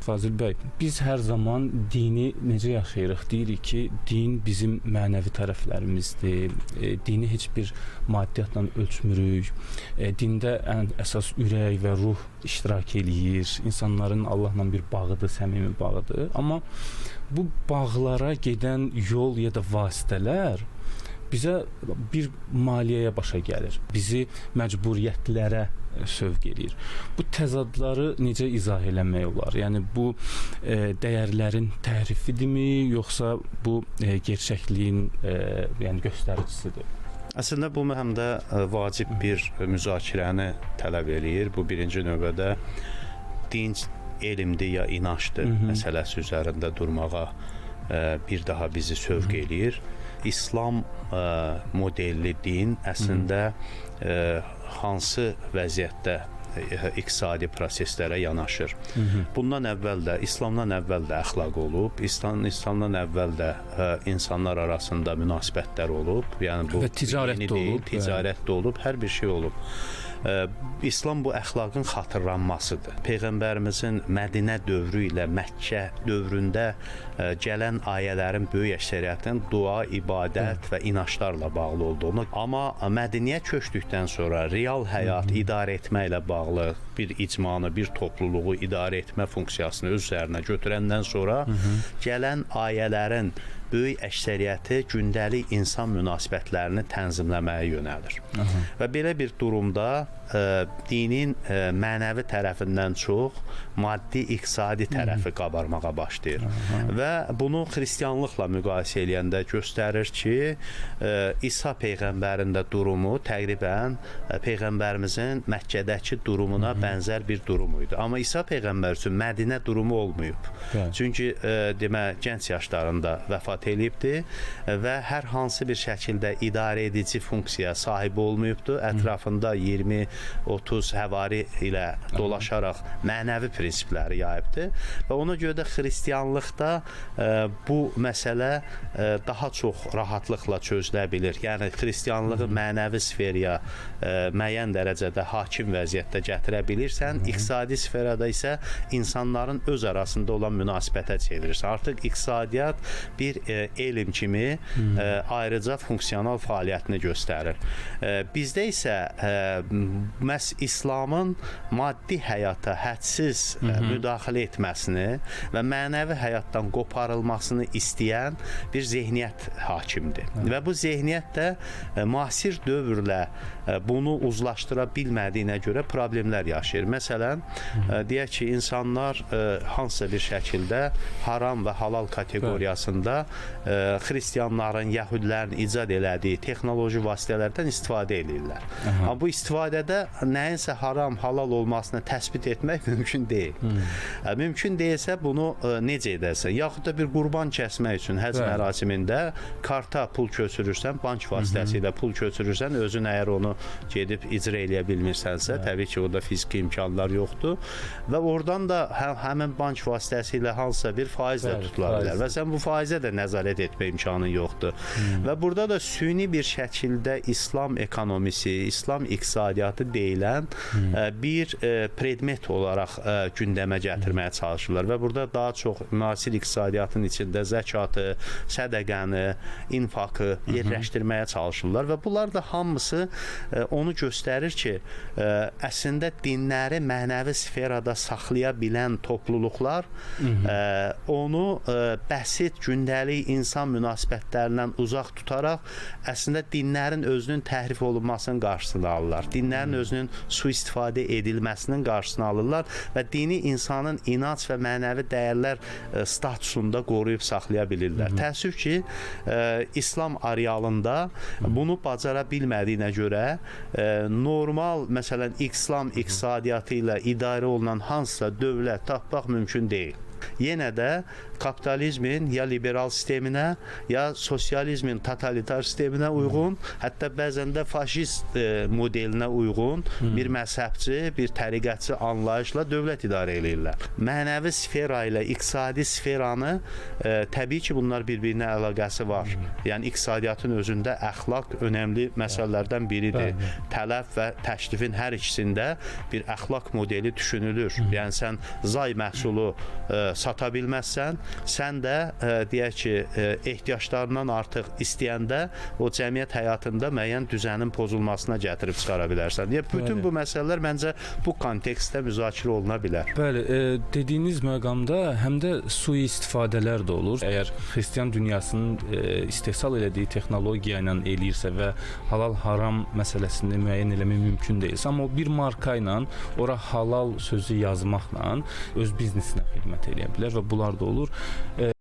Fazil bəy, biz hər zaman dini necə yaşayırıq? Deyirik ki, din bizim mənəvi tərəflərimizdir. Dini heç bir maddiyyatla ölçmürük. Dində ən əsas ürək və ruh iştirak eləyir. İnsanların Allahla bir bağıdır, səmimi bağıdır. Amma bu bağlara gedən yol ya da vasitələr bizə bir maliyyəyə başa gəlir. Bizi məcburiyyətlərə sövq eləyir. Bu təzadları necə izah eləmək olar? Yəni bu dəyərlərin təhrifidirmi, yoxsa bu gerçəkliyin yəni göstəricisidir? Əslində bu həm də vacib bir müzakirəni tələb eləyir. Bu birinci növbədə din elmdir ya inançdır məsələsi üzərində durmağa bir daha bizi sövq eləyir. İslam modelli din əslində hansı vəziyyətdə iqtisadi proseslərə yanaşır. Bundan əvvəl də, İslamdan əvvəl də əxlaq olub, İslamdan əvvəl də insanlar arasında münasibətlər olub. Yəni bu və ticarət də olub, ticarət də olub, hər bir şey olub. İslam bu əxlaqın xatırlanmasıdır. Peyğəmbərimizin Mədinə dövrü ilə Məkkə dövründə gələn ayələrin böyük əksəriyyətinin dua, ibadət və inançlarla bağlı olduğunu, amma Mədiniyə köçdükdən sonra real həyat idarə etməklə bağlı bir icmanı, bir topluluğu idarə etmə funksiyasını öz üzərinə götürəndən sonra gələn ayələrin böyük əksəriyyəti gündəlik insan münasibətlərini tənzimləməyə yönəlir. Və belə bir durumda dinin mənəvi tərəfindən çox maddi, iqtisadi tərəfi qabarmağa başlayır. Və bunu xristianlıqla müqayisə eləyəndə göstərir ki, İsa peyğəmbərin də durumu təqribən peyğəmbərimizin Məkkədəki durumuna bənzər bir durum idi. Amma İsa peyğəmbər üçün Mədinə durumu olmayıb. Çünki demək, gənc yaşlarında vəfat eləyibdi və hər hansı bir şəkildə idarə edici funksiya sahibi olmayıbdı. Ətrafında 20-30 həvari ilə dolaşaraq mənəvi prinsipləri yayıbdı və ona görə də xristianlıqda bu məsələ daha çox rahatlıqla çözülə bilir. Yəni xristianlığı mənəvi sferiya müəyyən dərəcədə hakim vəziyyətdə gətirə bilirsən, iqtisadi sferada isə insanların öz arasında olan münasibətə çevirirsən. Artıq iqtisadiyyat bir elm kimi ayrıca funksional fəaliyyətini göstərir. Bizdə isə məhz İslamın maddi həyata hədsiz müdaxilə etməsini və mənəvi həyatdan qoparılmasını istəyən bir zehniyyət hakimdir. Və bu zehniyyət də müasir dövrlə bunu uzlaşdıra bilmədiyinə görə problemlər yaşayır. Məsələn, deyək ki, insanlar hansısa bir şəkildə haram və halal kateqoriyasında xristianların, yəhudilərin icad elədiyi texnoloji vasitələrdən istifadə edirlər. Amma bu istifadədə nəyinsə haram, halal olmasını təsbit etmək mümkün deyil. Mümkün deyilsə bunu necə edərsən? Yaxud da bir qurban kəsmək üçün həcc mərasimində karta pul köçürürsən, bank vasitəsilə pul köçürürsən, özün əgər onu gedib icra eləyə bilmirsənsə, təbii ki, orada fiziki imkanlar yoxdur və oradan da həmin bank vasitəsilə hansısa bir faizlə tutula bilər və sən bu faizə də nəzarət etmə imkanın yoxdur. Və burada da süni bir şəkildə İslam ekonomisi, İslam iqtisadiyyatı deyilən bir predmet olaraq gündəmə gətirməyə çalışırlar və burada daha çox müasir iqtisadiyyatın içində zəkatı, sədəqəni, infaqı yerləşdirməyə çalışırlar və bunlar da hamısı onu göstərir ki, əslində dinləri mənəvi sferada saxlaya bilən topluluqlar onu bəsit gündəlik insan münasibətlərindən uzaq tutaraq əslində dinlərin özünün təhrif olunmasının qarşısını alırlar. Dinlərin özünün sui-istifadə edilməsinin qarşısını alırlar və dini insanın inanc və mənəvi dəyərlər statusunda qoruyub saxlaya bilirlər. Təəssüf ki, İslam arealında bunu bacara bilmədiyinə görə normal, məsələn, İslam iqtisadiyyatı ilə idarə olunan hansısa dövlət tapmaq mümkün deyil. Yenə də kapitalizmin ya liberal sisteminə, ya sosializmin totalitar sisteminə uyğun, hətta bəzən də faşist modelinə uyğun bir məzhəbçi, bir təriqətçi anlayışla dövlət idarə eləyirlər. Mənəvi sfera ilə iqtisadi sferanı təbii ki, bunlar bir-birinə əlaqəsi var. Yəni iqtisadiyyatın özündə əxlaq önəmli məsələlərdən biridir. Bəli. Tələb və təklifin hər ikisində bir əxlaq modeli düşünülür. Yəni sən zay məhsulu sata bilməzsən, sən də deyək ki, ehtiyaclarından artıq istəyəndə o cəmiyyət həyatında müəyyən düzənin pozulmasına gətirib çıxara bilərsən. Yəni bütün Bəli. bu məsələlər məncə bu kontekstdə müzakirə oluna bilər. Bəli, dediyiniz məqamda həm də sui-istifadələr də olur. Əgər xristian dünyasının istehsal elədiyi texnologiya ilə eləyirsə və halal-haram məsələsini müəyyən eləmək mümkün deyilsə, amma o bir marka ilə ora halal sözü yazmaqla öz biznesinə xidmət eləyə bilər və bunlar da olur.